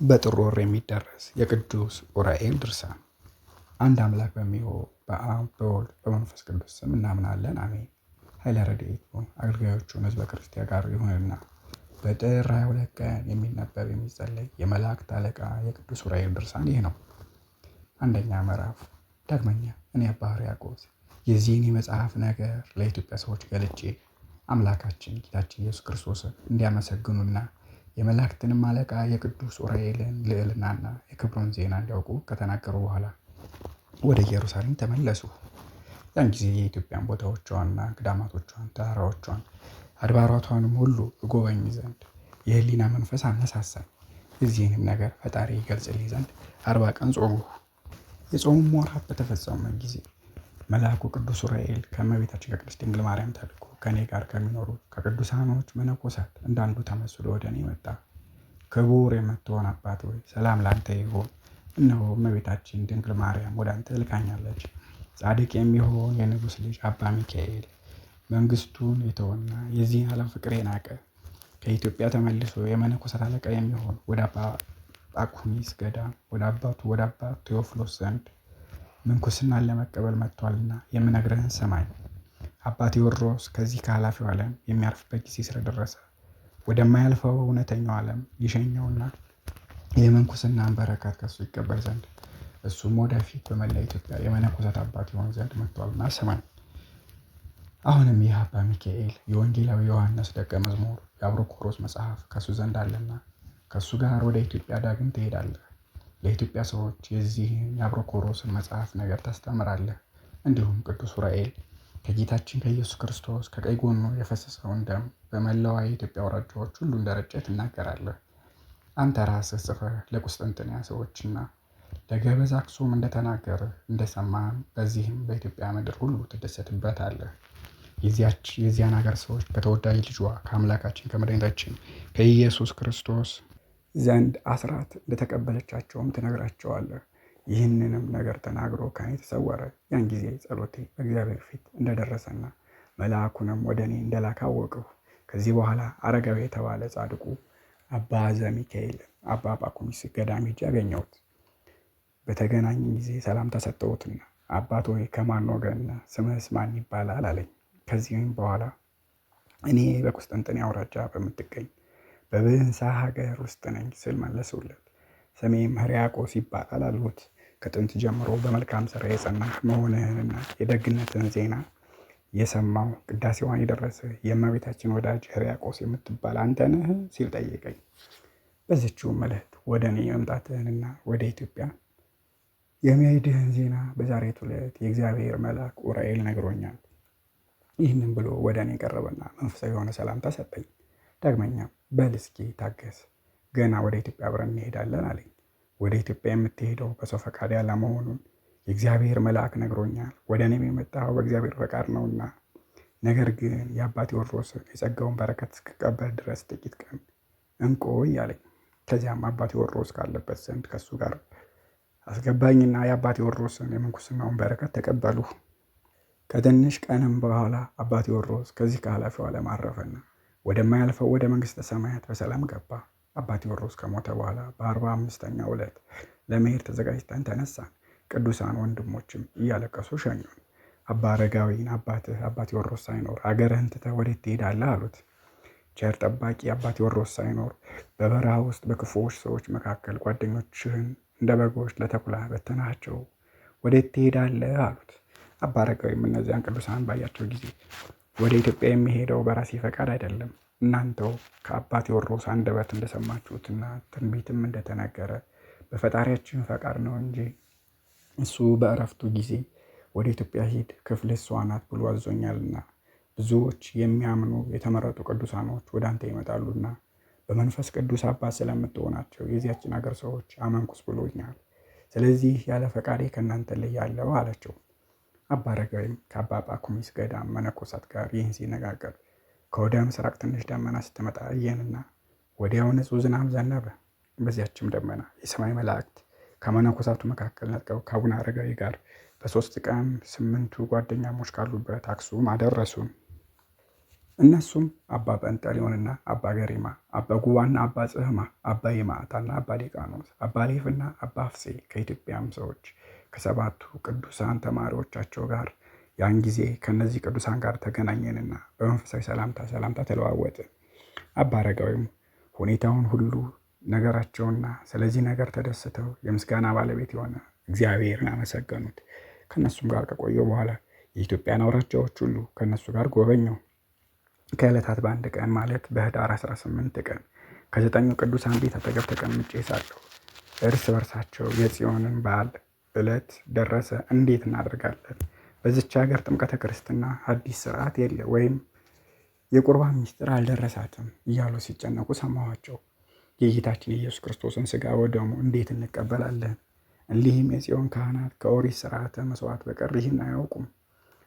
በጥር ወር የሚደረስ የቅዱስ ዑራኤል ድርሳን። አንድ አምላክ በሚሆን በአብ በወልድ በመንፈስ ቅዱስ ስም እናምናለን፣ አሜን። ኃይለ ረድኤቱ አገልጋዮቹን ሕዝበ ክርስቲያን ጋር ይሁንና በጥር 22 ቀን የሚነበብ የሚጸለይ የመላእክት አለቃ የቅዱስ ዑራኤል ድርሳን ይህ ነው። አንደኛ ምዕራፍ። ዳግመኛ እኔ አባ ሕርያቆስ የዚህን የመጽሐፍ ነገር ለኢትዮጵያ ሰዎች ገልጬ አምላካችን ጌታችን ኢየሱስ ክርስቶስን እንዲያመሰግኑና የመላእክትንም አለቃ የቅዱስ ዑራኤልን ልዕልናና የክብሩን ዜና እንዲያውቁ ከተናገሩ በኋላ ወደ ኢየሩሳሌም ተመለሱ። ያን ጊዜ የኢትዮጵያን ቦታዎቿንና ገዳማቶቿን፣ ተራራዎቿን፣ አድባራቷንም ሁሉ እጎበኝ ዘንድ የሕሊና መንፈስ አነሳሳኝ። የዚህንም ነገር ፈጣሪ ይገልጽልኝ ዘንድ 40 ቀን ጾምሁ። የጾሙም ወራት በተፈጸመ ጊዜ መልአኩ ቅዱስ ዑራኤል ከእመቤታችን ከቅድስት ድንግል ማርያም ተልኮ ከእኔ ጋር ከሚኖሩ ከቅዱሳኖች መነኮሳት እንዳንዱ ተመስሎ ወደ እኔ መጣ። ክቡር የምትሆን አባት ሆይ ሰላም ላንተ ይሁን። እነሆ እመቤታችን ድንግል ማርያም ወደ አንተ ልካኛለች። ጻድቅ የሚሆን የንጉሥ ልጅ አባ ሚካኤል መንግስቱን የተወና የዚህን ዓለም ፍቅር የናቀ ከኢትዮጵያ ተመልሶ የመነኮሳት አለቃ የሚሆን ወደ አባ ጳኩሚስ ገዳም ወደ አባቱ ወደ አባ ቴዎፍሎስ ዘንድ ምንኩስናን ለመቀበል መጥቷልና የምነግርህን ስማኝ። አባ ቴዎድሮስ ከዚህ ከኃላፊው ዓለም የሚያርፍበት ጊዜ ስለደረሰ ወደማያልፈው እውነተኛው ዓለም ይሸኘውና የምንኩስናን በረከት ከሱ ይቀበል ዘንድ እሱም ወደፊት በመላ ኢትዮጵያ የመነኮሳት አባት ይሆን ዘንድ መጥቷልና ስማኝ። አሁንም ይህ አባ ሚካኤል የወንጌላዊ ዮሐንስ ደቀ መዝሙር የአብሮኮሮስ መጽሐፍ ከእሱ ዘንድ አለና ከእሱ ጋር ወደ ኢትዮጵያ ዳግም ትሄዳለህ። ለኢትዮጵያ ሰዎች የዚህን የአብሮኮሮስን መጽሐፍ ነገር ታስተምራለህ። እንዲሁም ቅዱስ ዑራኤል ከጌታችን ከኢየሱስ ክርስቶስ ከቀኝ ጎኑ የፈሰሰውን ደም በመላዋ የኢትዮጵያ አውራጃዎች ሁሉ እንደረጨ ትናገራለህ። አንተ ራስህ ጽፈህ ለቁስጥንጥንያ ሰዎችና ለገበዝ አክሱም እንደተናገርህ እንደሰማህም በዚህም በኢትዮጵያ ምድር ሁሉ ትደሰትበታለህ። የዚያን ሀገር ሰዎች ከተወዳጅ ልጇ ከአምላካችን ከመድኃኒታችን ከኢየሱስ ክርስቶስ ዘንድ አስራት እንደተቀበለቻቸውም ትነግራቸዋለህ። ይህንንም ነገር ተናግሮ ከእኔ ተሰወረ። ያን ጊዜ ጸሎቴ በእግዚአብሔር ፊት እንደደረሰና መልአኩንም ወደ እኔ እንደላከ አወቅሁ። ከዚህ በኋላ አረጋዊ የተባለ ጻድቁ አባ ዘሚካኤል አባ ጳኩሚስ ገዳም ሄጄ አገኘሁት። በተገናኘን ጊዜ ሰላምታ ሰጠሁትና አባት ሆይ ከማን ወገን ነህ? ስምህስ ማን ይባላል? አለኝ። ከዚህም በኋላ እኔ በቁስጥንጥንያ አውራጃ በምትገኝ በብህንሳ ሀገር ውስጥ ነኝ ስል መለሱለት። ስሜም ሕርያቆስ ይባላል አልሁት። ከጥንት ጀምሮ በመልካም ስራ የጸናህ መሆንህንና የደግነትህን ዜና የሰማው ቅዳሴዋን የደረሰ የእመቤታችን ወዳጅ ሕርያቆስ የምትባል አንተ ነህ ሲል ጠየቀኝ። በዚችውም ዕለት ወደ እኔ መምጣትህንና ወደ ኢትዮጵያ የሚሄድህን ዜና በዛሬቱ ዕለት የእግዚአብሔር መልአክ ዑራኤል ነግሮኛል። ይህንም ብሎ ወደ እኔ ቀረበና መንፈሳዊ የሆነ ሰላምታ ሰጠኝ። ዳግመኛም በል እስኪ ታገስ፣ ገና ወደ ኢትዮጵያ አብረን እንሄዳለን አለኝ። ወደ ኢትዮጵያ የምትሄደው በሰው ፈቃድ ያለመሆኑን የእግዚአብሔር መልአክ ነግሮኛል። ወደ እኔም የመጣኸው በእግዚአብሔር ፈቃድ ነውና፣ ነገር ግን የአባ ቴዎድሮስን የጸጋውን በረከት እስክቀበል ድረስ ጥቂት ቀን እንቆይ አለኝ። ከዚያም አባ ቴዎድሮስ ካለበት ዘንድ ከእሱ ጋር አስገባኝና የአባ ቴዎድሮስን የምንኩስናውን በረከት ተቀበሉ። ከትንሽ ቀንም በኋላ አባ ቴዎድሮስ ከዚህ ከኃላፊው ዓለም አረፈና ወደማያልፈው ወደ መንግሥተ ሰማያት በሰላም ገባ። አባ ቴዎድሮስ ከሞተ በኋላ በ45ኛው ዕለት ለመሄድ ተዘጋጅተን ተነሳን። ቅዱሳን ወንድሞችም እያለቀሱ ሸኙን። አባ አረጋዊን አባትህ አባ ቴዎድሮስ ሳይኖር አገርህን ትተህ ወዴት ትሄዳለህ? አሉት። ቸር ጠባቂ አባ ቴዎድሮስ ሳይኖር በበረሃ ውስጥ በክፉዎች ሰዎች መካከል ጓደኞችህን እንደ በጎች ለተኩላ በተናቸው፣ ወዴት ትሄዳለህ? አሉት። አባ አረጋዊም እነዚያን ቅዱሳን ባያቸው ጊዜ ወደ ኢትዮጵያ የሚሄደው በራሴ ፈቃድ አይደለም፣ እናንተው ከአባ ቴዎድሮስ አንደበት እንደሰማችሁትና ትንቢትም እንደተነገረ በፈጣሪያችን ፈቃድ ነው እንጂ እሱ በእረፍቱ ጊዜ ወደ ኢትዮጵያ ሂድ፣ ክፍልህ እሷ ናት ብሎ አዞኛልና ብዙዎች የሚያምኑ የተመረጡ ቅዱሳኖች ወደ አንተ ይመጣሉና በመንፈስ ቅዱስ አባት ስለምትሆናቸው የዚያችን አገር ሰዎች አመንኩስ ብሎኛል። ስለዚህ ያለ ፈቃዴ ከእናንተ እለያለሁ አላቸው። አባ አረጋዊም ከአባ ጳኩሚስ ገዳም መነኮሳት ጋር ይህን ሲነጋገር ከወደ ምስራቅ ትንሽ ደመና ስትመጣ አየንና ወዲያው ንጹሕ ዝናብ ዘነበ። በዚያችም ደመና የሰማይ መላእክት ከመነኮሳቱ መካከል ነጥቀው ከአቡነ አረጋዊ ጋር በ3 ቀን 8ቱ ጓደኛሞች ካሉበት አክሱም አደረሱን። እነሱም አባ ጰንጠሌዎንና አባ ገሪማ፣ አባ ጉባና አባ ጽህማ፣ አባ የማዕታና አባ ሊቃኖስ፣ አባ ሌፍና አባ አፍሴ ከኢትዮጵያም ሰዎች ከሰባቱ ቅዱሳን ተማሪዎቻቸው ጋር ያን ጊዜ ከእነዚህ ቅዱሳን ጋር ተገናኘንና በመንፈሳዊ ሰላምታ ሰላምታ ተለዋወጥን። አባ አረጋዊም ሁኔታውን ሁሉ ነገራቸውና ስለዚህ ነገር ተደስተው የምስጋና ባለቤት የሆነ እግዚአብሔርን አመሰገኑት። ከእነሱም ጋር ከቆየሁ በኋላ የኢትዮጵያን አውራጃዎች ሁሉ ከእነሱ ጋር ጎበኘው። ከዕለታት በአንድ ቀን ማለት በኅዳር 18 ቀን ከዘጠኙ ቅዱሳን ቤት አጠገብ ተቀምጬ ሳለሁ እርስ በርሳቸው የጽዮንን በዓል ዕለት ደረሰ፣ እንዴት እናደርጋለን? በዚች ሀገር ጥምቀተ ክርስትና አዲስ ስርዓት የለ ወይም የቁርባን ምስጢር አልደረሳትም እያሉ ሲጨነቁ ሰማኋቸው። የጌታችን የኢየሱስ ክርስቶስን ሥጋ ወደሙ እንዴት እንቀበላለን? እሊህም የጽዮን ካህናት ከኦሪት ስርዓተ መስዋዕት በቀር ይህን አያውቁም።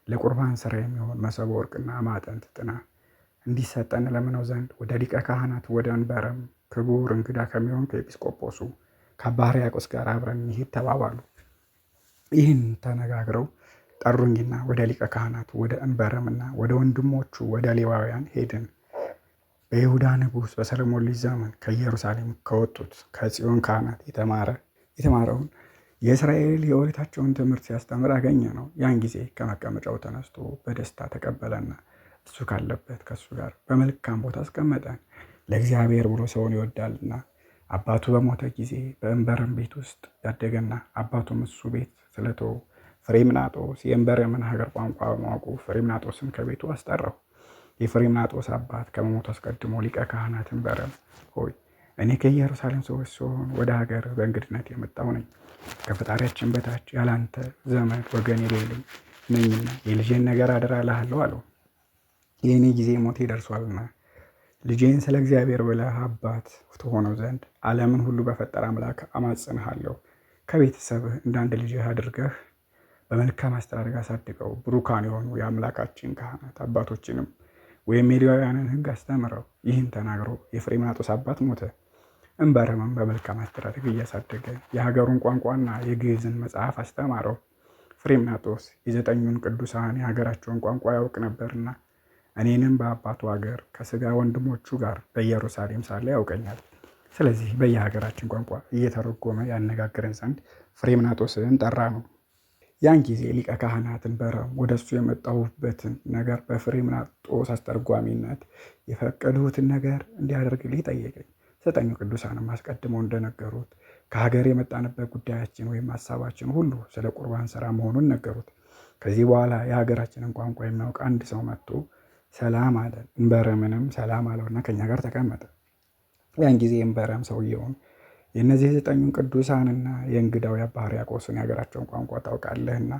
ለቁርባን ስራ የሚሆን መሶበ ወርቅና ማዕጠንት ጥና እንዲሰጠን ለምነው ዘንድ ወደ ሊቀ ካህናት ወደ እንበረም ክቡር እንግዳ ከሚሆን ከኤጲስቆጶሱ ከአባ ሕርያቆስ ጋር አብረን እንሂድ ተባባሉ። ይህን ተነጋግረው ጠሩኝና ወደ ሊቀ ካህናቱ ወደ እንበረምና ወደ ወንድሞቹ ወደ ሌዋውያን ሄድን። በይሁዳ ንጉሥ በሰለሞን ልጅ ዘመን ከኢየሩሳሌም ከወጡት ከጽዮን ካህናት የተማረውን የእስራኤል የኦሪታቸውን ትምህርት ሲያስተምር አገኘ ነው። ያን ጊዜ ከመቀመጫው ተነስቶ በደስታ ተቀበለና እሱ ካለበት ከእሱ ጋር በመልካም ቦታ አስቀመጠን። ለእግዚአብሔር ብሎ ሰውን ይወዳልና አባቱ በሞተ ጊዜ በእንበረም ቤት ውስጥ ያደገና አባቱም እሱ ቤት ስለተወው ፍሬምናጦስ የእንበረምን ሀገር ቋንቋ በማወቁ ፍሬምናጦስን ከቤቱ አስጠራው። የፍሬምናጦስ አባት ከመሞቱ አስቀድሞ ሊቀ ካህናት እንበረም ሆይ፣ እኔ ከኢየሩሳሌም ሰዎች ስሆን ወደ ሀገር በእንግድነት የመጣው ነኝ። ከፈጣሪያችን በታች ያላንተ ዘመድ ወገን የሌለኝ ነኝና የልጄን ነገር አደራ እልሃለሁ አለው። የእኔ ጊዜ ሞቴ ደርሷልና ልጄን ስለ እግዚአብሔር ብለህ አባት ትሆነው ዘንድ ዓለምን ሁሉ በፈጠረ አምላክ አማጽንሃለሁ። ከቤተሰብህ እንደ አንድ ልጅህ አድርገህ በመልካም አስተዳደግ አሳድገው። ብሩካን የሆኑ የአምላካችን ካህናት አባቶችንም ወይም የሌዋውያንን ሕግ አስተምረው። ይህን ተናግሮ የፍሬምናጦስ አባት ሞተ። እንበረምም በመልካም አስተዳደግ እያሳደገ የሀገሩን ቋንቋና የግዕዝን መጽሐፍ አስተማረው። ፍሬምናጦስ የዘጠኙን ቅዱሳን የሀገራቸውን ቋንቋ ያውቅ ነበርና እኔንም በአባቱ ሀገር ከሥጋ ወንድሞቹ ጋር በኢየሩሳሌም ሳለ ያውቀኛል። ስለዚህ በየሀገራችን ቋንቋ እየተረጎመ ያነጋግረን ዘንድ ፍሬምናጦስን ጠራ ነው። ያን ጊዜ ሊቀ ካህናት እንበረም ወደ እሱ የመጣሁበትን ነገር በፍሬምናጦስ አስተርጓሚነት የፈቀድሁትን ነገር እንዲያደርግልኝ ጠየቀኝ። ዘጠኙ ቅዱሳንም አስቀድመው እንደነገሩት ከሀገር የመጣንበት ጉዳያችን ወይም ሀሳባችን ሁሉ ስለ ቁርባን ስራ መሆኑን ነገሩት። ከዚህ በኋላ የሀገራችንን ቋንቋ የሚያውቅ አንድ ሰው መጥቶ ሰላም አለን። እንበረምንም ሰላም አለውና ከኛ ጋር ተቀመጠ። ያን ጊዜ እንበረም ሰውየውን የእነዚህ የዘጠኙን ቅዱሳንና የእንግዳው የአባ ሕርያቆስን የሀገራቸውን ቋንቋ ታውቃለህና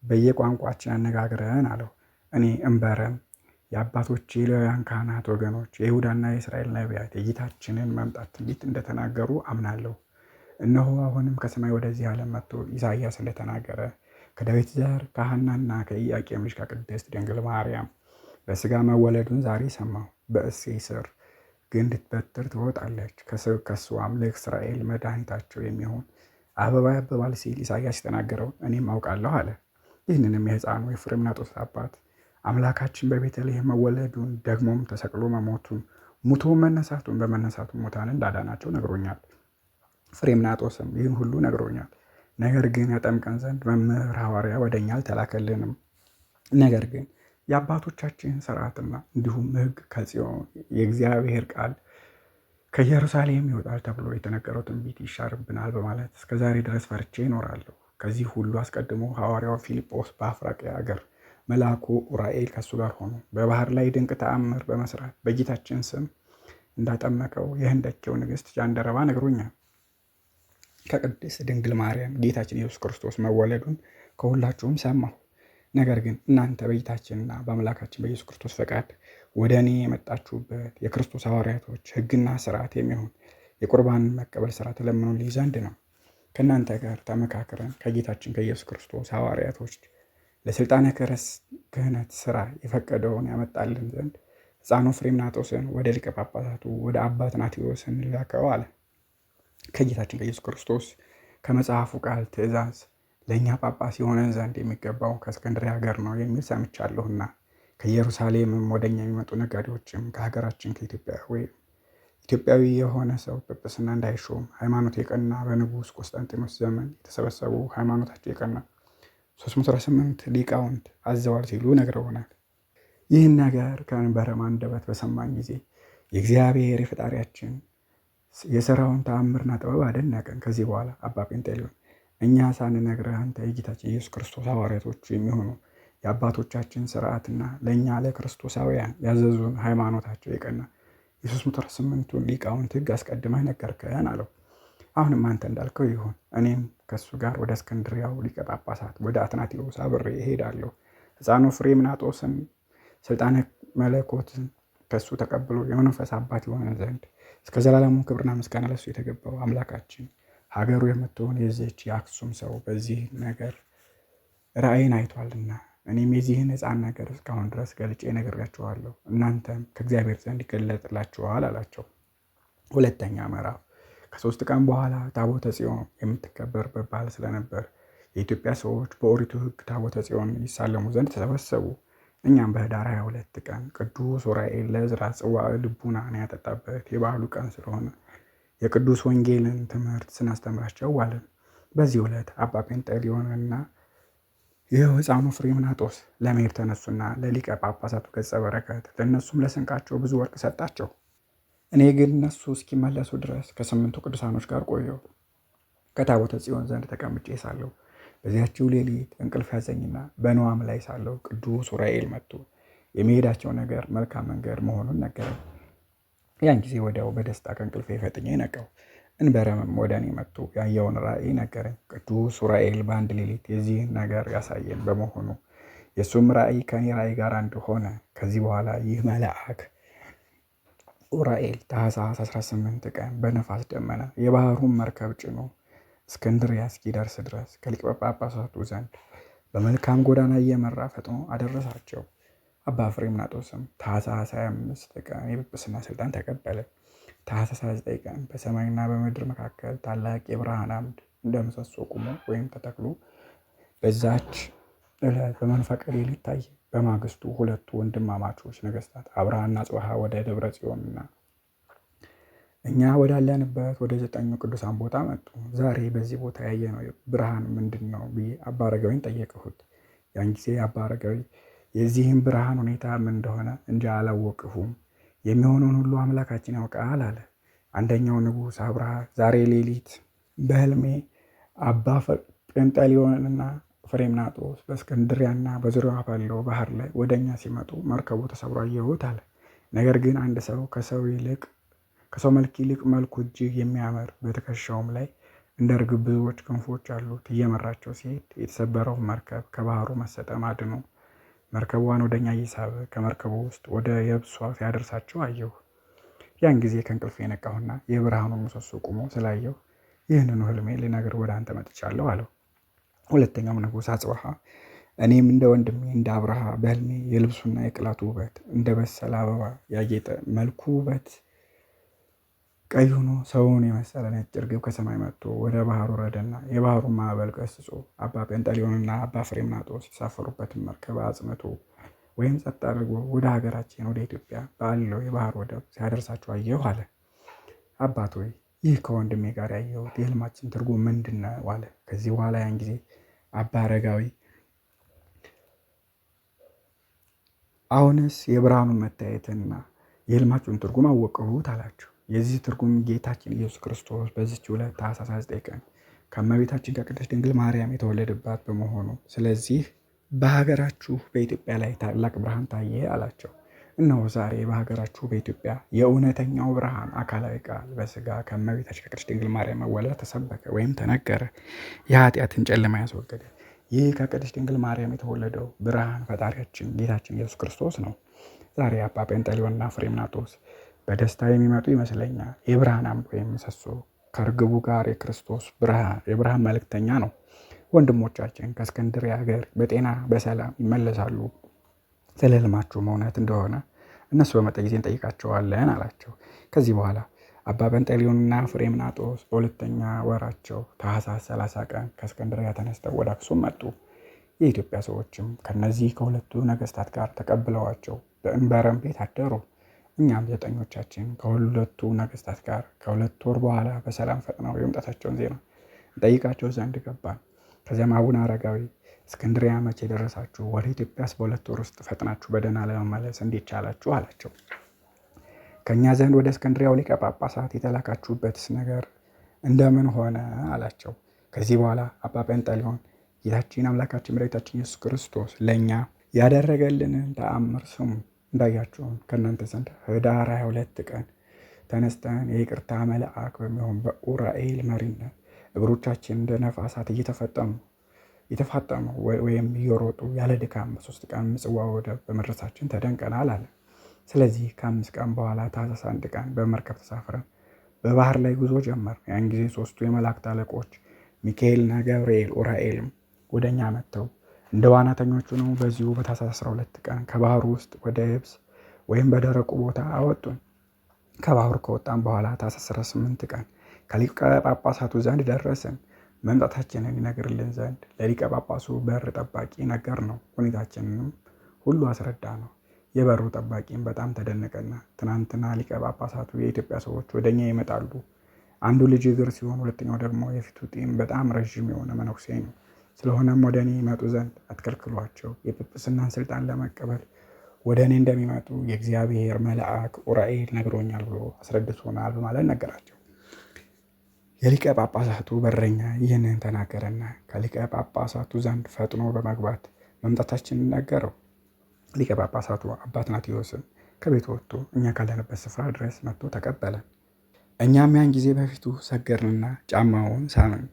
በየቋንቋችን አነጋግረን አለው። እኔ እንበረም የአባቶች የሌዋውያን ካህናት ወገኖች የይሁዳና የእስራኤል ነቢያት የጌታችንን መምጣት ትንቢት እንደተናገሩ አምናለሁ። እነሆ አሁንም ከሰማይ ወደዚህ ዓለም መጥቶ ኢሳይያስ እንደተናገረ ከዳዊት ዘር ከሐናና ከኢያቄም ልጅ ከቅድስት ድንግል ማርያም በሥጋ መወለዱን ዛሬ ሰማሁ። በእሴይ ስር ግንድ በትር ትወጣለች፣ ከስዋም ለእስራኤል መድኃኒታቸው የሚሆን አበባ ያብባል ሲል ኢሳይያስ የተናገረው እኔም አውቃለሁ አለ። ይህንንም የሕፃኑ የፍሬምናጦስ አባት አምላካችን በቤተልሔም መወለዱን ደግሞም ተሰቅሎ መሞቱን ሙቶ መነሳቱን በመነሳቱ ሙታን እንዳዳናቸው ነግሮኛል። ፍሬምናጦስም ይህን ሁሉ ነግሮኛል። ነገር ግን ያጠምቀን ዘንድ መምህር ሐዋርያ ወደ እኛ አልተላከልንም። ነገር ግን የአባቶቻችን ስርዓትና እንዲሁም ሕግ ከጽዮን የእግዚአብሔር ቃል ከኢየሩሳሌም ይወጣል ተብሎ የተነገረው ትንቢት ይሻርብናል በማለት እስከ ዛሬ ድረስ ፈርቼ ይኖራለሁ። ከዚህ ሁሉ አስቀድሞ ሐዋርያው ፊልጶስ በአፍራቅያ አገር መልአኩ ኡራኤል ከእሱ ጋር ሆኖ በባህር ላይ ድንቅ ተአምር በመስራት በጌታችን ስም እንዳጠመቀው የህንደኬው ንግሥት ጃንደረባ ነግሮኛል። ከቅድስት ድንግል ማርያም ጌታችን ኢየሱስ ክርስቶስ መወለዱን ከሁላችሁም ሰማሁ። ነገር ግን እናንተ በጌታችንና በአምላካችን በኢየሱስ ክርስቶስ ፈቃድ ወደ እኔ የመጣችሁበት የክርስቶስ ሐዋርያቶች ሕግና ስርዓት የሚሆን የቁርባንን መቀበል ስራ ተለምኑልኝ ዘንድ ነው። ከእናንተ ጋር ተመካክረን ከጌታችን ከኢየሱስ ክርስቶስ ሐዋርያቶች ለስልጣነ ክህነት ስራ የፈቀደውን ያመጣልን ዘንድ ሕፃኑ ፍሬምናጦስን ወደ ሊቀ ጳጳሳቱ ወደ አባ አትናቴዎስ እንላከው አለ። ከጌታችን ከኢየሱስ ክርስቶስ ከመጽሐፉ ቃል ትእዛዝ ለእኛ ጳጳስ የሆነን ዘንድ የሚገባው ከእስክንድርያ ሀገር ነው የሚል ሰምቻለሁና ከኢየሩሳሌምም ወደ እኛ የሚመጡ ነጋዴዎችም ከሀገራችን ከኢትዮጵያ ወይም ኢትዮጵያዊ የሆነ ሰው ጵጵስና እንዳይሾም ሃይማኖት የቀና በንጉሥ ቆስጠንጢኖስ ዘመን የተሰበሰቡ ሃይማኖታቸው የቀና 318 ሊቃውንት አዘዋል ሲሉ ነግረውናል። ይህን ነገር ከእንበረም አንደበት በሰማን ጊዜ የእግዚአብሔር የፈጣሪያችን የሥራውን ተአምርና ጥበብ አደነቅን። ከዚህ በኋላ አባ ጴንጤሌዎን እኛ ሳንነግርህ አንተ የጌታችን ኢየሱስ ክርስቶስ ሐዋርያቶቹ የሚሆኑ የአባቶቻችን ሥርዓትና ለእኛ ለክርስቶሳውያን ያዘዙን ሃይማኖታቸው የቀና የ318ቱን ሊቃውንት ሕግ አስቀድመህ ነገርከን አለው። አሁንም አንተ እንዳልከው ይሁን። እኔም ከእሱ ጋር ወደ እስክንድርያው ሊቀ ጳጳሳት ወደ አትናቴዎስ አብሬ እሄዳለሁ። ሕፃኑ ፍሬምናጦስም ስልጣነ መለኮትን ከእሱ ተቀብሎ የመንፈስ አባት የሆነ ዘንድ እስከ ዘላለሙ ክብርና ምስጋና ለሱ የተገባው አምላካችን ሀገሩ የምትሆን የዚህች የአክሱም ሰው በዚህ ነገር ራእይን አይቷልና እኔም የዚህን ሕፃን ነገር እስካሁን ድረስ ገልጬ ነግሬያችኋለሁ፣ እናንተም ከእግዚአብሔር ዘንድ ይገለጥላችኋል አላቸው። ሁለተኛ ምዕራፍ። ከ3 ቀን በኋላ ታቦተ ጽዮን የምትከበርበት በዓል ስለነበር የኢትዮጵያ ሰዎች በኦሪቱ ሕግ ታቦተ ጽዮን ይሳለሙ ዘንድ ተሰበሰቡ። እኛም በኅዳር 22 ቀን ቅዱስ ዑራኤል ለዕዝራ ጽዋዕ ልቡናን ያጠጣበት የበዓሉ ቀን ስለሆነ የቅዱስ ወንጌልን ትምህርት ስናስተምራቸው ዋልን። በዚህ ዕለት አባ ጴንጤሌዎንና ይኸው ሕፃኑ ፍሬምናጦስ ለመሄድ ተነሱና ለሊቀ ጳጳሳቱ ገጸ በረከት ለእነሱም ለስንቃቸው ብዙ ወርቅ ሰጣቸው። እኔ ግን እነሱ እስኪመለሱ ድረስ ከ8ቱ ቅዱሳኖች ጋር ቆየሁ። ከታቦተ ጽዮን ዘንድ ተቀምጬ ሳለሁ በዚያችው ሌሊት እንቅልፍ ያዘኝና በንዋም ላይ ሳለሁ ቅዱስ ዑራኤል መጥቶ የሚሄዳቸው ነገር መልካም መንገድ መሆኑን ነገረኝ። ያን ጊዜ ወዲያው በደስታ ከእንቅልፌ ፈጥኜ ነቃሁ። እንበረምም ወደ እኔ መጥቶ ያየውን ራእይ ነገረኝ። ቅዱስ ዑራኤል በአንድ ሌሊት የዚህን ነገር ያሳየን በመሆኑ የእሱም ራእይ ከእኔ ራእይ ጋር አንድ ሆነ። ከዚህ በኋላ ይህ መልአክ ዑራኤል ታኅሳስ 18 ቀን በነፋስ ደመና የባህሩን መርከብ ጭኖ እስክንድርያ እስኪደርስ ድረስ ከሊቀ ጳጳሳቱ ዘንድ በመልካም ጎዳና እየመራ ፈጥኖ አደረሳቸው። አባ ፍሬምናጦስም ታኅሳስ 25 ቀን የጵጵስና ስልጣን ተቀበለ። ታኅሳስ 29 ቀን በሰማይና በምድር መካከል ታላቅ የብርሃን አምድ እንደ ምሰሶ ቆሞ ወይም ተተክሎ በዛች ዕለት በመንፈቀ ሌሊት ታየ። በማግስቱ ሁለቱ ወንድማማቾች ነገስታት አብርሃና አጽብሃ ወደ ደብረ ጽዮንና እኛ ወዳለንበት ወደ 9 ቅዱሳን ቦታ መጡ። ዛሬ በዚህ ቦታ ያየነው ብርሃን ምንድን ነው ብዬ አባ አረጋዊን ጠየቅሁት። ያን ጊዜ አባ አረጋዊ የዚህም ብርሃን ሁኔታ ምን እንደሆነ እንጂ አላወቅሁም፣ የሚሆነውን ሁሉ አምላካችን ያውቃል አለ። አንደኛው ንጉሥ አብርሃ ዛሬ ሌሊት በሕልሜ አባ ጴንጤሌዎንና ፍሬምናጦስ በእስክንድርያና በዙሪያዋ ባለው ባህር ላይ ወደኛ ሲመጡ መርከቡ ተሰብሮ አየሁት አለ። ነገር ግን አንድ ሰው ከሰው መልክ ይልቅ መልኩ እጅግ የሚያምር በትከሻውም ላይ እንደ ርግብ ብዙዎች ክንፎች አሉት እየመራቸው ሲሄድ የተሰበረው መርከብ ከባህሩ መሰጠም አድኖ መርከቧን ወደኛ እየሳበ ከመርከቡ ውስጥ ወደ የብሷ ሲያደርሳቸው አየሁ። ያን ጊዜ ከእንቅልፌ የነቃሁና የብርሃኑን ምሰሶ ቆሞ ስላየሁ ይህንኑ ህልሜ ልነግር ወደ አንተ መጥቻለሁ አለው። ሁለተኛው ንጉሥ አጽብሃ እኔም እንደ ወንድሜ እንደ አብርሃ በህልሜ የልብሱና የቅላቱ ውበት እንደ በሰለ አበባ ያጌጠ መልኩ ውበት ቀይ ሆኖ ሰውን የመሰለ ነጭ እርግብ ከሰማይ መጥቶ ወደ ባህሩ ወረደና የባህሩን ማዕበል ገስጾ አባ ጴንጤሌዎንና አባ ፍሬምናጦስ የተሳፈሩበትን መርከብ አጽንቶ ወይም ጸጥ አድርጎ ወደ ሀገራችን ወደ ኢትዮጵያ ባለው የባህር ወደብ ሲያደርሳቸው አየሁ አለ። አባት ሆይ ይህ ከወንድሜ ጋር ያየሁት የህልማችን ትርጉም ምንድን ነው አለ። ከዚህ በኋላ ያን ጊዜ አባ አረጋዊ አሁንስ የብርሃኑን መታየትና የህልማችሁን ትርጉም አወቅሁት አላቸው። የዚህ ትርጉም ጌታችን ኢየሱስ ክርስቶስ በዚህች ዕለት ታኅሳስ 29 ቀን ከእመቤታችን ከቅድስት ድንግል ማርያም የተወለደባት በመሆኑ ስለዚህ በሀገራችሁ በኢትዮጵያ ላይ ታላቅ ብርሃን ታየ አላቸው። እነሆ ዛሬ በሀገራችሁ በኢትዮጵያ የእውነተኛው ብርሃን አካላዊ ቃል በስጋ ከእመቤታችን ከቅድስት ድንግል ማርያም መወለድ ተሰበከ ወይም ተነገረ። የኃጢአትን ጨለማ ያስወገደ ይህ ከቅድስት ድንግል ማርያም የተወለደው ብርሃን ፈጣሪያችን ጌታችን ኢየሱስ ክርስቶስ ነው። ዛሬ አባ ጴንጤሌዎንና ፍሬምናጦስ በደስታ የሚመጡ ይመስለኛል። የብርሃን አምድ ወይም ምሰሶ ከርግቡ ጋር የክርስቶስ ብርሃን የብርሃን መልእክተኛ ነው። ወንድሞቻችን ከእስክንድርያ ሀገር በጤና በሰላም ይመለሳሉ። ስለ ህልማችሁም እውነት እንደሆነ እነሱ በመጣ ጊዜ እንጠይቃቸዋለን አላቸው። ከዚህ በኋላ አባ ጴንጤሌዎንና ፍሬምናጦስ በሁለተኛ ወራቸው ታኅሳስ 30 ቀን ከእስክንድርያ ተነስተው ወደ አክሱም መጡ። የኢትዮጵያ ሰዎችም ከነዚህ ከሁለቱ ነገስታት ጋር ተቀብለዋቸው በእንበረም ቤት አደሩ። እኛም ዘጠኞቻችን ከሁለቱ ነገስታት ጋር ከ2 ወር በኋላ በሰላም ፈጥነው የመምጣታቸውን ዜና እንጠይቃቸው ዘንድ ገባን። ከዚያም አቡነ አረጋዊ እስክንድሪያ መቼ ደረሳችሁ? ወደ ኢትዮጵያስ በ2 ወር ውስጥ ፈጥናችሁ በደህና ለመመለስ እንዴት ቻላችሁ? አላቸው። ከእኛ ዘንድ ወደ እስክንድሪያው ሊቀ ጳጳሳት የተላካችሁበትስ ነገር እንደምን ሆነ? አላቸው። ከዚህ በኋላ አባ ጴንጠሊዮን ጌታችን አምላካችን መድኃኒታችን ኢየሱስ ክርስቶስ ለእኛ ያደረገልንን ተአምር ስሙ። እንዳያችሁም ከእናንተ ዘንድ ህዳር 22 ቀን ተነስተን የይቅርታ መልአክ በሚሆን በኡራኤል መሪነት እግሮቻችን እንደ ነፋሳት እየተፋጠኑ ወይም እየሮጡ ያለ ድካም በ3 ቀን ምጽዋ ወደብ በመድረሳችን ተደንቀናል አለ። ስለዚህ ከ5 ቀን በኋላ ታኅሳስ 1 ቀን በመርከብ ተሳፍረን በባህር ላይ ጉዞ ጀመር። ያን ጊዜ ሶስቱ የመላእክት አለቆች ሚካኤልና ገብርኤል ኡራኤልም ወደ እኛ መጥተው እንደ ዋናተኞቹ ነው በዚሁ በታኅሳስ 12 ቀን ከባህሩ ውስጥ ወደ የብስ ወይም በደረቁ ቦታ አወጡን። ከባህሩ ከወጣን በኋላ ታኅሳስ 18 ቀን ከሊቀ ጳጳሳቱ ዘንድ ደረስን። መምጣታችንን ይነግርልን ዘንድ ለሊቀ ጳጳሱ በር ጠባቂ ነገር ነው። ሁኔታችንንም ሁሉ አስረዳ ነው። የበሩ ጠባቂም በጣም ተደነቀና ትናንትና ሊቀ ጳጳሳቱ የኢትዮጵያ ሰዎች ወደ እኛ ይመጣሉ፣ አንዱ ልጅ እግር ሲሆን ሁለተኛው ደግሞ የፊቱ ጢም በጣም ረዥም የሆነ መነኩሴ ነው። ስለሆነም ወደ እኔ ይመጡ ዘንድ አትከልክሏቸው። የጵጵስናን ስልጣን ለመቀበል ወደ እኔ እንደሚመጡ የእግዚአብሔር መልአክ ኡራኤል ነግሮኛል ብሎ አስረድቶናል በማለት ነገራቸው። የሊቀ ጳጳሳቱ በረኛ ይህንን ተናገረና ከሊቀ ጳጳሳቱ ዘንድ ፈጥኖ በመግባት መምጣታችንን ነገረው። ሊቀ ጳጳሳቱ አባ አትናቴዎስም ከቤቱ ወጥቶ እኛ ካለንበት ስፍራ ድረስ መጥቶ ተቀበለን። እኛም ያን ጊዜ በፊቱ ሰገርንና ጫማውን ሳምን።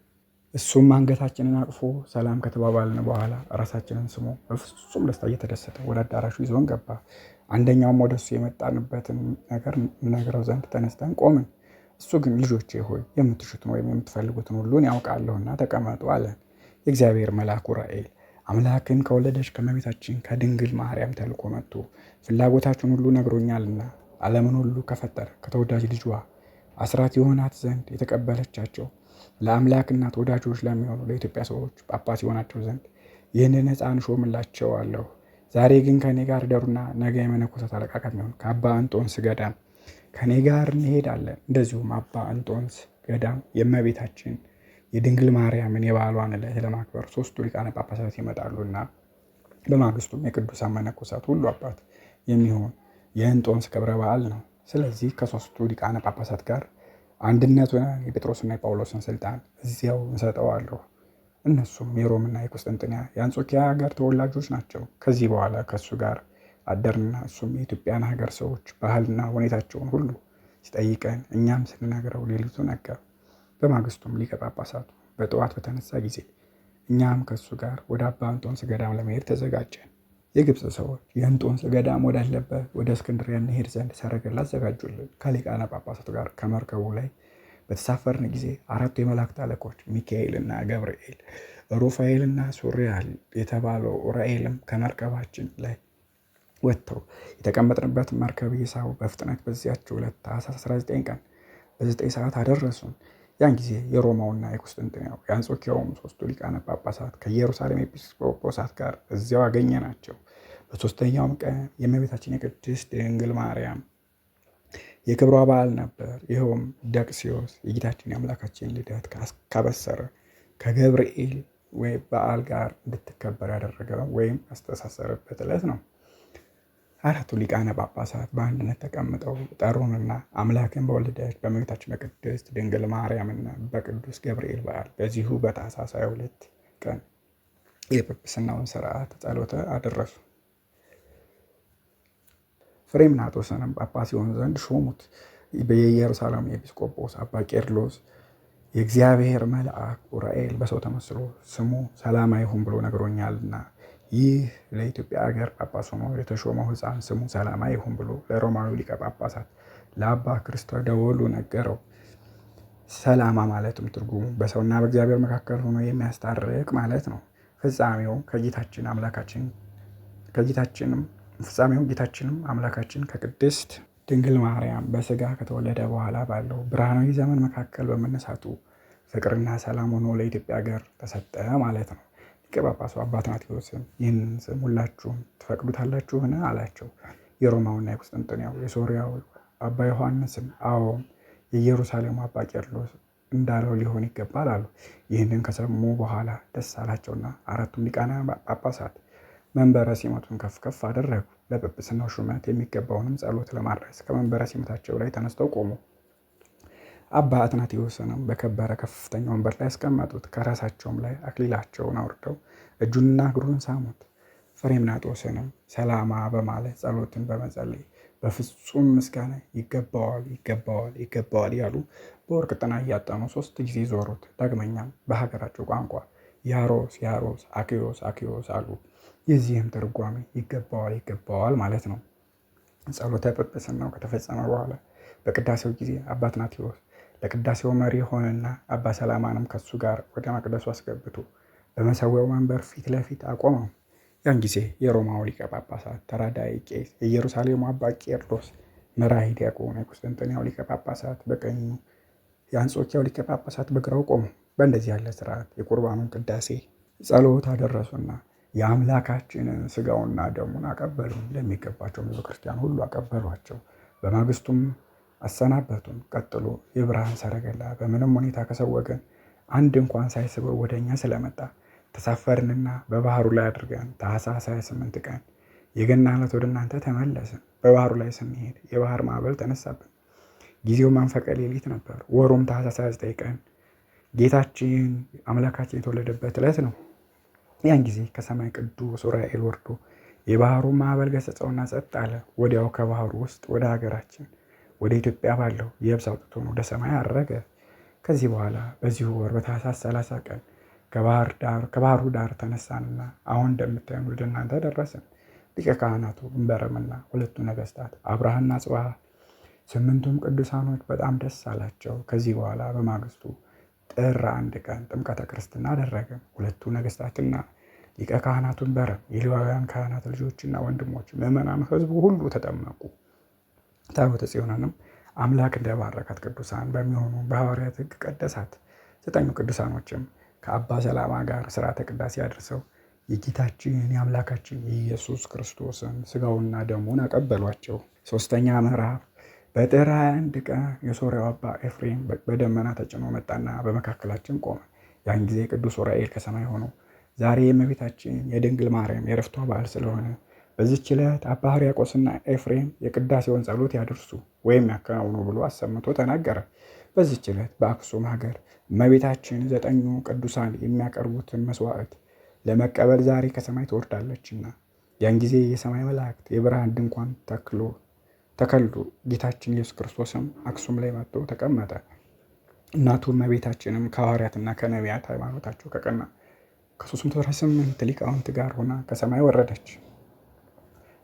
እሱም አንገታችንን አቅፎ ሰላም ከተባባልን በኋላ ራሳችንን ስሞ በፍጹም ደስታ እየተደሰተ ወደ አዳራሹ ይዞን ገባ። አንደኛውም ወደ እሱ የመጣንበትን ነገር ነግረው ዘንድ ተነስተን ቆምን። እሱ ግን ልጆቼ ሆይ የምትሹትን ወይም የምትፈልጉትን ሁሉን ያውቃለሁና ተቀመጡ አለን። የእግዚአብሔር መልአክ ዑራኤል አምላክን ከወለደች ከእመቤታችን ከድንግል ማርያም ተልኮ መጥቶ ፍላጎታችሁን ሁሉ ነግሮኛልና ዓለምን ሁሉ ከፈጠረ ከተወዳጅ ልጇ አስራት የሆናት ዘንድ የተቀበለቻቸው ለአምላክ እናት ወዳጆች ለሚሆኑ ለኢትዮጵያ ሰዎች ጳጳስ የሆናቸው ዘንድ ይህንን ሕፃን ሾምላቸዋለሁ። ዛሬ ግን ከእኔ ጋር እደሩና ነገ የመነኮሳት አለቃ ከሚሆን ከአባ እንጦንስ ገዳም ከእኔ ጋር እንሄዳለን። እንደዚሁም አባ እንጦንስ ገዳም የእመቤታችን የድንግል ማርያምን የበዓሏን ዕለት ለማክበር ሶስቱ ሊቃነ ጳጳሳት ይመጣሉና በማግስቱም የቅዱሳን መነኮሳት ሁሉ አባት የሚሆን የእንጦንስ ክብረ በዓል ነው። ስለዚህ ከሶስቱ ሊቃነ ጳጳሳት ጋር አንድነት ሆነን የጴጥሮስና የጳውሎስን ስልጣን እዚያው እንሰጠዋለሁ። እነሱም የሮምና የቁስጥንጥንያ የአንጾኪያ ሀገር ተወላጆች ናቸው። ከዚህ በኋላ ከእሱ ጋር አደርንና እሱም የኢትዮጵያን ሀገር ሰዎች ባህልና ሁኔታቸውን ሁሉ ሲጠይቀን እኛም ስንነግረው ሌሊቱ ነጋ። በማግስቱም ሊቀ ጳጳሳቱ በጠዋት በተነሳ ጊዜ እኛም ከእሱ ጋር ወደ አባ እንጦንስ ገዳም ለመሄድ ተዘጋጀን። የግብፅ ሰዎች የእንጦንስ ገዳም ወዳለበት ወደ እስክንድርያ እንሄድ ዘንድ ሰረገላ አዘጋጁልን። ከሊቃነ ጳጳሳቱ ጋር ከመርከቡ ላይ በተሳፈርን ጊዜ አራቱ የመላእክት አለቆች ሚካኤልና ገብርኤል፣ ሩፋኤልና ሱሪያል የተባለው ኡራኤልም ከመርከባችን ላይ ወጥተው የተቀመጥንበት መርከብ እየሳቡ በፍጥነት በዚያችው ዕለት ታኅሳስ 19 ቀን በ9 ሰዓት አደረሱን። ያን ጊዜ የሮማውና የቁስጥንጥንያው የአንጾኪያውም ሶስቱ ሊቃነ ጳጳሳት ከኢየሩሳሌም ኤጲስቆጶሳት ጋር እዚያው አገኘናቸው። በሶስተኛውም ቀን የእመቤታችን የቅድስት ድንግል ማርያም የክብሯ በዓል ነበር። ይኸውም ደቅሲዮስ የጌታችን የአምላካችን ልደት ካበሰረ ከገብርኤል ወይ በዓል ጋር እንድትከበር ያደረገ ወይም ያስተሳሰረበት ዕለት ነው። አራቱ ሊቃነ ጳጳሳት በአንድነት ተቀምጠው ጠሩንና አምላክን በወለደች በእመቤታችን በቅድስት ድንግል ማርያምና በቅዱስ ገብርኤል በዓል በዚሁ በታኅሳስ 22 ቀን የጵጵስናውን ሥርዓት ጸሎተ አደረሱ። ፍሬምናጦስንም ጳጳስ ይሆን ዘንድ ሾሙት። የኢየሩሳሌም ኤጲስቆጶስ አባ ቄርሎስ የእግዚአብሔር መልአክ ዑራኤል በሰው ተመስሎ ስሙ ሰላማ ይሁን ብሎ ነግሮኛልና ይህ ለኢትዮጵያ ሀገር ጳጳስ ሆኖ የተሾመው ሕፃን ስሙ ሰላማ ይሁን ብሎ ለሮማዊ ሊቀ ጳጳሳት ለአባ ክርስቶዶሉ ነገረው። ሰላማ ማለትም ትርጉሙ በሰውና በእግዚአብሔር መካከል ሆኖ የሚያስታርቅ ማለት ነው። ፍጻሜው ከጌታችን አምላካችን ከጌታችንም ፍጻሜው ጌታችንም አምላካችን ከቅድስት ድንግል ማርያም በስጋ ከተወለደ በኋላ ባለው ብርሃናዊ ዘመን መካከል በመነሳቱ ፍቅርና ሰላም ሆኖ ለኢትዮጵያ ሀገር ተሰጠ ማለት ነው። ሊቀ ጳጳሱ አባ አትናቴዎስም ይህንን ስም ሁላችሁም ትፈቅዱታላችሁን? አላቸው። የሮማውና የቁስጥንጥንያው የሶርያው አባ ዮሐንስም አዎን፣ የኢየሩሳሌሙ አባ ቄርሎስ እንዳለው ሊሆን ይገባል አሉ። ይህንን ከሰሙ በኋላ ደስ አላቸውና አራቱም ሊቃነ ጳጳሳት መንበረ ሲመቱን ከፍ ከፍ አደረጉ። ለጵጵስናው ሹመት የሚገባውንም ጸሎት ለማድረስ ከመንበረ ሲመታቸው ላይ ተነስተው ቆሙ። አባ አትናቴዎስንም በከበረ ከፍተኛ ወንበር ላይ ያስቀመጡት። ከራሳቸውም ላይ አክሊላቸውን አውርደው እጁንና እግሩን ሳሙት። ፍሬምናጦስንም ሰላማ በማለት ጸሎትን በመጸለይ በፍጹም ምስጋና ይገባዋል፣ ይገባዋል፣ ይገባዋል ያሉ በወርቅ ጥና እያጠኑ 3 ጊዜ ዞሩት። ዳግመኛም በሀገራቸው ቋንቋ ያሮስ፣ ያሮስ፣ አክዮስ፣ አክዮስ አሉ። የዚህም ትርጓሜ ይገባዋል፣ ይገባዋል ማለት ነው። ጸሎተ ጵጵስናው ከተፈጸመ በኋላ በቅዳሴው ጊዜ አባ አትናቴዎስ ለቅዳሴው መሪ ሆነና አባ ሰላማንም ከሱ ጋር ወደ መቅደሱ አስገብቶ በመሰዊያው መንበር ፊት ለፊት አቆመው። ያን ጊዜ የሮማው ሊቀ ጳጳሳት ተራዳኢ ቄስ፣ የኢየሩሳሌሙ አባ ቄርሎስ መራሂ ዲያቆን፣ የቁስጥንጥንያው ሊቀ ጳጳሳት በቀኙ፣ የአንጾኪያው ሊቀ ጳጳሳት በግራው ቆሙ። በእንደዚህ ያለ ስርዓት የቁርባኑን ቅዳሴ ጸሎት አደረሱና የአምላካችንን ስጋውና ደሙን አቀበሉ። ለሚገባቸው ሕዝበ ክርስቲያን ሁሉ አቀበሏቸው። በማግስቱም አሰናበቱን። ቀጥሎ የብርሃን ሰረገላ በምንም ሁኔታ ከሰው ወገን አንድ እንኳን ሳይስበው ወደኛ ስለመጣ ተሳፈርንና በባህሩ ላይ አድርገን ታኅሳስ 28 ቀን የገና ዕለት ወደ እናንተ ተመለስን። በባህሩ ላይ ስንሄድ የባህር ማዕበል ተነሳብን። ጊዜው መንፈቀ ሌሊት ነበር። ወሩም ታኅሳስ 29 ቀን ጌታችን አምላካችን የተወለደበት ዕለት ነው። ያን ጊዜ ከሰማይ ቅዱስ ዑራኤል ወርዶ የባህሩን ማዕበል ገሠጸውና ጸጥ አለ። ወዲያው ከባህሩ ውስጥ ወደ ሀገራችን ወደ ኢትዮጵያ ባለው የብስ አውጥቶን ወደ ሰማይ አረገ። ከዚህ በኋላ በዚሁ ወር በታኅሳስ 30 ቀን ከባህሩ ዳር ተነሳንና አሁን እንደምታዩን ወደ እናንተ ደረስን። ሊቀ ካህናቱ እንበረምና ሁለቱ ነገስታት አብርሃና አጽብሃ 8ቱም ቅዱሳኖች በጣም ደስ አላቸው። ከዚህ በኋላ በማግስቱ ጥር 1 ቀን ጥምቀተ ክርስትና አደረገ። ሁለቱ ነገስታትና ሊቀ ካህናቱ እንበረም፣ የሌዋውያን ካህናት ልጆችና ወንድሞች፣ ምዕመናን፣ ህዝቡ ሁሉ ተጠመቁ። ታቦተ ጽዮንንም አምላክ እንደባረካት ቅዱሳን በሚሆኑ በሐዋርያት ሕግ ቀደሳት። 9 ቅዱሳኖችም ከአባ ሰላማ ጋር ሥርዓተ ቅዳሴ አድርሰው የጌታችን የአምላካችን የኢየሱስ ክርስቶስን ስጋውና ደሙን አቀበሏቸው። 3ኛ ምዕራፍ። በጥር 21 ቀን የሶርያው አባ ኤፍሬም በደመና ተጭኖ መጣና በመካከላችን ቆመ። ያን ጊዜ ቅዱስ ዑራኤል ከሰማይ ሆኖ ዛሬ የእመቤታችን የድንግል ማርያም የዕረፍቷ በዓል ስለሆነ በዚህች ዕለት አባ ሕርያቆስና ኤፍሬም የቅዳሴውን ጸሎት ያድርሱ ወይም ያከናውኑ ብሎ አሰምቶ ተናገረ። በዚህች ዕለት በአክሱም ሀገር እመቤታችን 9 ቅዱሳን የሚያቀርቡትን መስዋዕት ለመቀበል ዛሬ ከሰማይ ትወርዳለችና ያን ጊዜ የሰማይ መላእክት የብርሃን ድንኳን ተከሉ። ጌታችን ኢየሱስ ክርስቶስም አክሱም ላይ መጥቶ ተቀመጠ። እናቱ እመቤታችንም ከሐዋርያትና ከነቢያት ሃይማኖታቸው ከቀና ከ318 ሊቃውንት ጋር ሆና ከሰማይ ወረደች።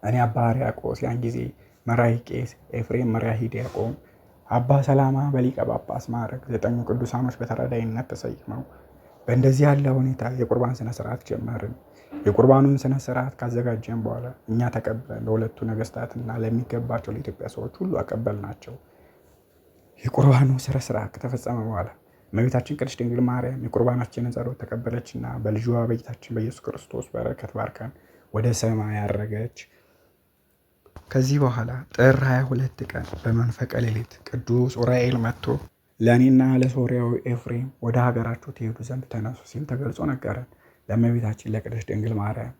እኔ አባ ሕርያቆስ ያን ጊዜ መራሂ ቄስ፣ ኤፍሬም መራሂ ዲያቆን፣ አባ ሰላማ በሊቀ ጳጳስ ማዕረግ 9 ቅዱሳኖች በተራዳኢነት ተሰይመው በእንደዚህ ያለ ሁኔታ የቁርባን ስነ ስርዓት ጀመርን። የቁርባኑን ስነ ስርዓት ካዘጋጀን በኋላ እኛ ተቀብለን ለሁለቱ ነገስታትና ለሚገባቸው ለኢትዮጵያ ሰዎች ሁሉ አቀበልናቸው። የቁርባኑ ስነ ስርዓት ከተፈጸመ በኋላ እመቤታችን ቅድስት ድንግል ማርያም የቁርባናችንን ጸሎት ተቀበለችና በልጇ በጌታችን በኢየሱስ ክርስቶስ በረከት ባርካን ወደ ሰማይ አረገች። ከዚህ በኋላ ጥር 22 ቀን በመንፈቀ ሌሊት ቅዱስ ዑራኤል መጥቶ ለእኔና ለሶርያዊ ኤፍሬም ወደ ሀገራችሁ ትሄዱ ዘንድ ተነሱ ሲል ተገልጾ ነገረን። ለእመቤታችን ለቅድስት ድንግል ማርያም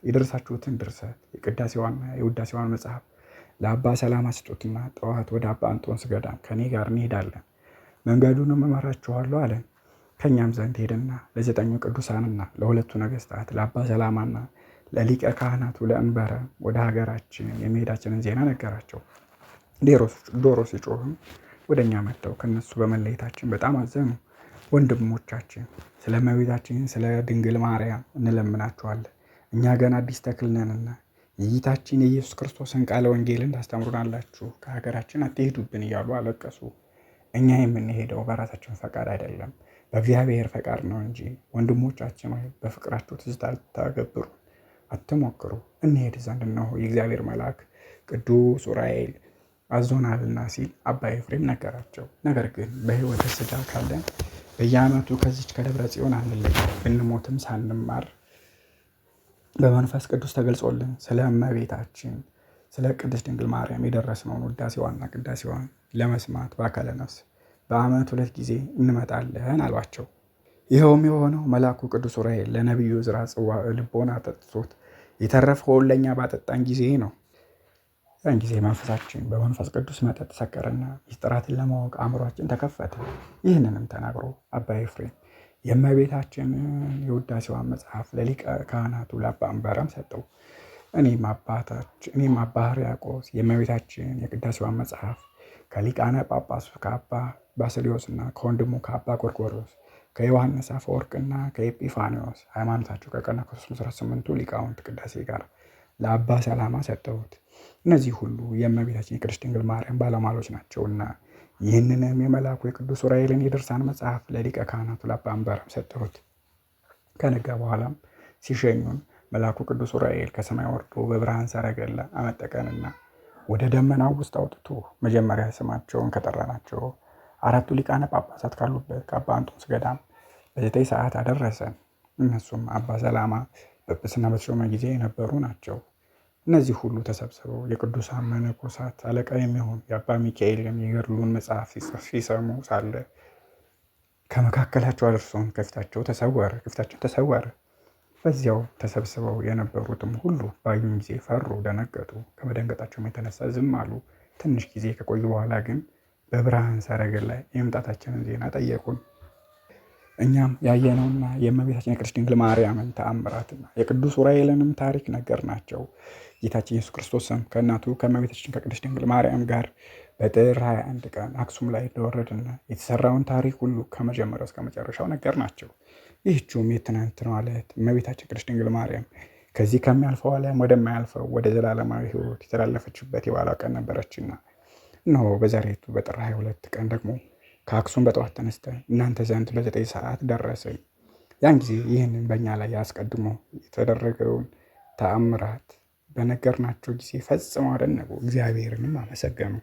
የደረሳችሁትን ድርሰት የቅዳሴዋንና የውዳሴዋን መጽሐፍ ለአባ ሰላማ ስጡትና ጠዋት ወደ አባ እንጦንስ ገዳም ከኔ ጋር እንሄዳለን፣ መንገዱንም እመራችኋለሁ አለን። ከኛም ዘንድ ሄደና ለ9 ቅዱሳንና ለሁለቱ ነገስታት ለአባ ሰላማና ለሊቀ ካህናቱ ለእንበረ ወደ ሀገራችን የመሄዳችንን ዜና ነገራቸው። ዶሮ ሲጮህም ወደኛ መጥተው ከነሱ በመለየታችን በጣም አዘኑ። ወንድሞቻችን ስለ እመቤታችን ስለ ድንግል ማርያም እንለምናችኋለን፣ እኛ ገና አዲስ ተክል ነንና የጌታችን የኢየሱስ ክርስቶስን ቃለ ወንጌልን ታስተምሩናላችሁ፣ ከሀገራችን አትሄዱብን እያሉ አለቀሱ። እኛ የምንሄደው በራሳችን ፈቃድ አይደለም፣ በእግዚአብሔር ፈቃድ ነው እንጂ። ወንድሞቻችን ሆይ በፍቅራችሁ ትዝታ ልታገብሩ አትሞክሩ፣ እንሄድ ዘንድ እነሆ የእግዚአብሔር መልአክ ቅዱስ ዑራኤል አዞናልና ሲል አባ ኤፍሬም ነገራቸው። ነገር ግን በሕይወተ ሥጋ ካለን በየዓመቱ ከዚች ከደብረ ጽዮን አንለይ፣ ብንሞትም ሳንማር በመንፈስ ቅዱስ ተገልጾልን ስለ እመቤታችን ስለ ቅድስት ድንግል ማርያም የደረስነውን ውዳሴዋንና ቅዳሴዋን ለመስማት በአካለ ነፍስ በዓመት 2 ጊዜ እንመጣለን አሏቸው። ይኸውም የሆነው መልአኩ ቅዱስ ዑራኤል ለነቢዩ ዕዝራ ጽዋ ልቦና አጠጥቶት የተረፈውን ለእኛ ባጠጣን ጊዜ ነው። ያን ጊዜ መንፈሳችን በመንፈስ ቅዱስ መጠጥ ሰከረና ምስጢራትን ለማወቅ አእምሯችን ተከፈተ። ይህንንም ተናግሮ አባ ኤፍሬም የእመቤታችንን የውዳሴዋን መጽሐፍ ለሊቀ ካህናቱ ለአባ አንበረም ሰጠው። እኔም አባ ሕርያቆስ የእመቤታችን የቅዳሴዋን መጽሐፍ ከሊቃነ ጳጳሱ ከአባ ባስልዮስና ከወንድሙ ከአባ ጎርጎርዮስ ከዮሐንስ አፈወርቅና ከኤጲፋንዮስ ሃይማኖታቸው ከቀና ከ318ቱ ሊቃውንት ቅዳሴ ጋር ለአባ ሰላማ ሰጠሁት። እነዚህ ሁሉ የእመቤታችን የቅድስት ድንግል ማርያም ባለሟሎች ናቸውና ይህንንም የመልአኩ የቅዱስ ዑራኤልን የድርሳን መጽሐፍ ለሊቀ ካህናቱ ለአባ አንበረም ሰጠሁት። ከነጋ በኋላም ሲሸኙን መልአኩ ቅዱስ ዑራኤል ከሰማይ ወርዶ በብርሃን ሰረገላ አመጠቀንና ወደ ደመናው ውስጥ አውጥቶ መጀመሪያ ስማቸውን ከጠራናቸው 4ቱ ሊቃነ ጳጳሳት ካሉበት ከአባ እንጦንስ ገዳም በ9 ሰዓት አደረሰን። እነሱም አባ ሰላማ ጵጵስና በተሾመ ጊዜ የነበሩ ናቸው። እነዚህ ሁሉ ተሰብስበው የቅዱሳን መነኮሳት አለቃ የሚሆን የአባ ሚካኤልን የገድሉን መጽሐፍ ሲሰሙ ሳለ ከመካከላቸው አድርሶን ከፊታቸው ተሰወረ። በዚያው ተሰብስበው የነበሩትም ሁሉ ባዩን ጊዜ ፈሩ፣ ደነገጡ። ከመደንገጣቸውም የተነሳ ዝም አሉ። ትንሽ ጊዜ ከቆዩ በኋላ ግን በብርሃን ሰረገላ የመምጣታችንን ዜና ጠየቁን። እኛም ያየነውና የእመቤታችን የቅድስት ድንግል ማርያምን ተአምራትና የቅዱስ ዑራኤልንም ታሪክ ነገርናቸው። ጌታችን ኢየሱስ ክርስቶስም ከእናቱ ከእመቤታችን ከቅድስት ድንግል ማርያም ጋር በጥር 21 ቀን አክሱም ላይ እንደወረደና የተሰራውን ታሪክ ሁሉ ከመጀመሪያው እስከ መጨረሻው ነገርናቸው። ይህችውም የትናንትናው ዕለት እመቤታችን ቅድስት ድንግል ማርያም ከዚህ ከሚያልፈው ዓለም ወደማያልፈው ወደ ዘላለማዊ ሕይወት የተላለፈችበት የበዓሏ ቀን ነበረችና እነሆ በዛሬቱ በጥር 22 ቀን ደግሞ ከአክሱም በጠዋት ተነስተን እናንተ ዘንድ በ9 ሰዓት ደረስን። ያን ጊዜ ይህንን በእኛ ላይ አስቀድሞ የተደረገውን ተአምራት በነገርናቸው ጊዜ ፈጽመው አደነቁ፣ እግዚአብሔርንም አመሰገኑ።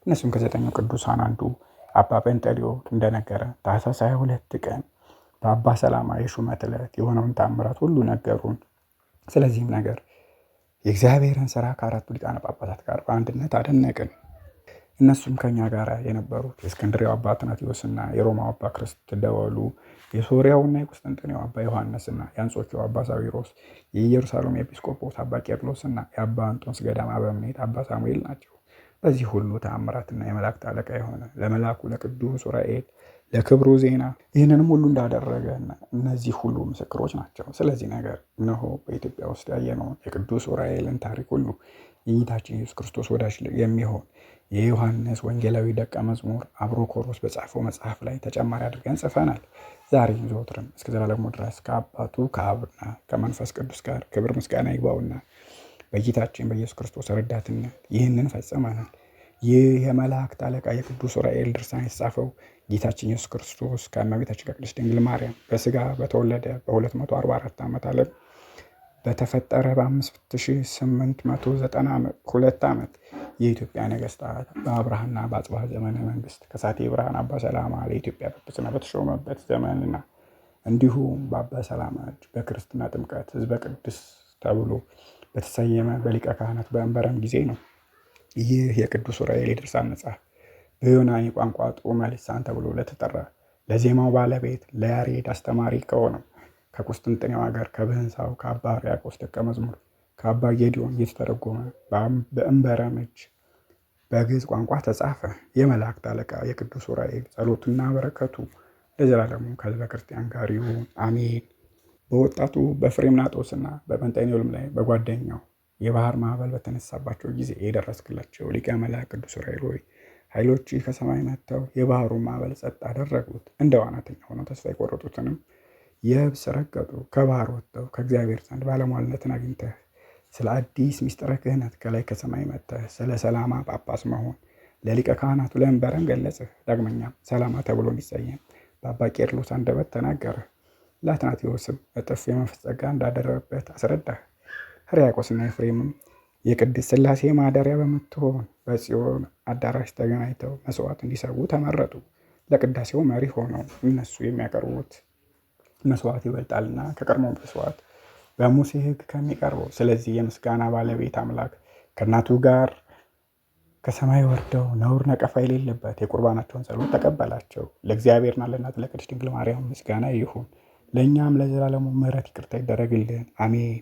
እነሱም ከ9 ቅዱሳን አንዱ አባ ጴንጠሌዎን እንደነገረ ታኅሳስ 22 ቀን በአባ ሰላማ የሹመት ዕለት የሆነውን ተአምራት ሁሉ ነገሩን። ስለዚህም ነገር የእግዚአብሔርን ሥራ ከ4ቱ ሊቃነ ጳጳሳት ጋር በአንድነት አደነቅን። እነሱም ከኛ ጋር የነበሩት የእስክንድርያው አባ አትናቴዎስና የሮማው አባ ክርስት ደወሉ፣ የሶርያውና የቁስጥንጥኔው አባ ዮሐንስና የአንጾኪያው አባ ሳዊሮስ፣ የኢየሩሳሌም ኤጲስቆጶስ አባ ቄርሎስና የአባ እንጦንስ ገዳም አበምኔት አባ ሳሙኤል ናቸው። በዚህ ሁሉ ተአምራትና የመላእክት አለቃ የሆነ ለመልአኩ ለቅዱስ ዑራኤል ለክብሩ ዜና ይህንንም ሁሉ እንዳደረገና እነዚህ ሁሉ ምስክሮች ናቸው። ስለዚህ ነገር እነሆ በኢትዮጵያ ውስጥ ያየነውን የቅዱስ ዑራኤልን ታሪክ ሁሉ የጌታችን ኢየሱስ ክርስቶስ ወዳጅ የሚሆን የዮሐንስ ወንጌላዊ ደቀ መዝሙር አብሮኮሮስ በጻፈው መጽሐፍ ላይ ተጨማሪ አድርገን ጽፈናል። ዛሬም ዘወትርም እስከ ዘላለሙ ድረስ ከአባቱ ከአብና ከመንፈስ ቅዱስ ጋር ክብር ምስጋና ይግባውና በጌታችን በኢየሱስ ክርስቶስ ረዳትነት ይህንን ፈጽመናል። ይህ የመላእክት አለቃ የቅዱስ ዑራኤል ድርሳን የተጻፈው ጌታችን ኢየሱስ ክርስቶስ ከእመቤታችን ከቅድስት ድንግል ማርያም በሥጋ በተወለደ በ244 ዓመተ ዓለም በተፈጠረ በ5892 ዓመት የኢትዮጵያ ነገሥታት በአብርሃና በአጽብሃ ዘመነ መንግስት ከሳቴ ብርሃን አባ ሰላማ ለኢትዮጵያ ጵጵስና በተሾመበት ዘመንና እንዲሁም በአባ ሰላማ እጅ በክርስትና ጥምቀት ሕዝበ ቅዱስ ተብሎ በተሰየመ በሊቀ ካህናት በእንበረም ጊዜ ነው። ይህ የቅዱስ ዑራኤል የድርሳን መጽሐፍ በዮናኒ ቋንቋ ጥዑመ ልሳን ተብሎ ለተጠራ ለዜማው ባለቤት ለያሬድ አስተማሪ ከሆነው ከቁስጥንጥኔው ሀገር ከብህንሳው ከአባ ሕርያቆስ ደቀ መዝሙር ከአባ ጌዲዮን እየተተረጎመ በእንበረም እጅ በግዕዝ ቋንቋ ተጻፈ። የመላእክት አለቃ የቅዱስ ዑራኤል ጸሎቱና በረከቱ ለዘላለሙ ከሕዝበ ክርስቲያን ጋር ይሁን፣ አሜን። በወጣቱ በፍሬምናጦስና በጴንጤኔዎልም ላይ በጓደኛው የባህር ማዕበል በተነሳባቸው ጊዜ የደረስክላቸው ሊቀ መላእክት ቅዱስ ዑራኤል ሆይ ኃይሎች ከሰማይ መጥተው የባህሩን ማዕበል ጸጥ አደረጉት። እንደ ዋናተኛ ሆነው ተስፋ የቆረጡትንም የብስ ረገጡ። ከባህር ወጥተው ከእግዚአብሔር ዘንድ ባለሟልነትን አግኝተህ ስለ አዲስ ምስጢረ ክህነት ከላይ ከሰማይ መጥተህ ስለ ሰላማ ጳጳስ መሆን ለሊቀ ካህናቱ ለእንበረም ገለጽህ። ዳግመኛም ሰላማ ተብሎ እንዲሰየም በአባ ቄርሎስ አንደበት ተናገረ። ለአትናቴዎስም እጥፍ የመንፈስ ጸጋ እንዳደረበት አስረዳህ። ሕርያቆስና ኤፍሬምም የቅድስት ሥላሴ ማደሪያ በምትሆን በጽዮን አዳራሽ ተገናኝተው መስዋዕት እንዲሰዉ ተመረጡ። ለቅዳሴው መሪ ሆነው እነሱ የሚያቀርቡት መስዋዕት ይበልጣልና ከቀድሞ መስዋዕት በሙሴ ሕግ ከሚቀርበው። ስለዚህ የምስጋና ባለቤት አምላክ ከእናቱ ጋር ከሰማይ ወርደው ነውር ነቀፋ የሌለበት የቁርባናቸውን ጸሎት ተቀበላቸው። ለእግዚአብሔርና ለእናቱ ለቅድስት ድንግል ማርያም ምስጋና ይሁን፣ ለእኛም ለዘላለሙ ምሕረት ይቅርታ ይደረግልን፣ አሜን።